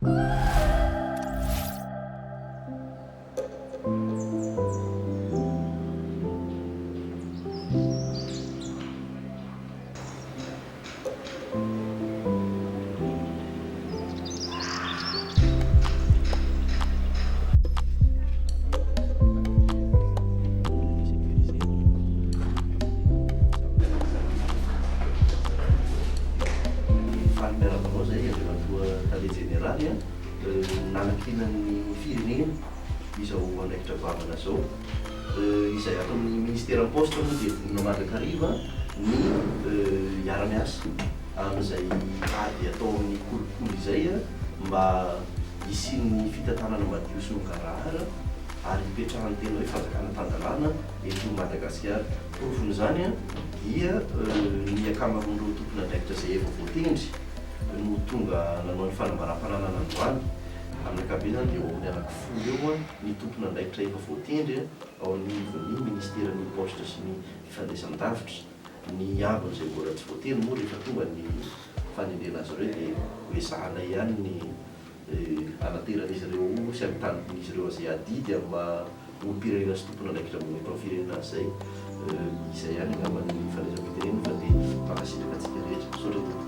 Faly miarahaba anao izay Andriamatoa Tale Jeneraly nanankinan'ny firenena izao andraikitra goavana izao. Izay ato amin'ny Ministeran'ny Paositra moa dia vonona mandrakariva ny hiara-miasa amin'izay ady atao amin'ny kolikoly izay mba hisian'ny fitantanana madio sy mangarahara ary hipetrahan'ny tena hoe fanjakana tan-dalàna eto Madagasikara. Porofon'izany dia ny ankamaroan'ireo tompon'andraikitra izay efa voatendry no tonga nanao ny fanambaram-pananana androany. Amin'ny ankapobeny izany dia eo amin'ny anankifolo eo ny tompon'andraikitra efa voatendry ao anivon'ny minisiteran'ny Paositra sy ny Fifandraisan-davitra. Ny ambiny izay mbola tsy voatendry moa rehefa tonga ny fanendrena azy ireo dia hoezahana ihany ny hanateran'izy ireo sy hamitàn'izy ireo an'izay adidy amin'ny maha olom-pirenena sy tompon'andraikitra ambony eto amin'ny firenena azy izay. Izay ihany angamba ny fandraisam-pitenenana fa dia mankasitraka antsika rehetra. Misaotra tompoko.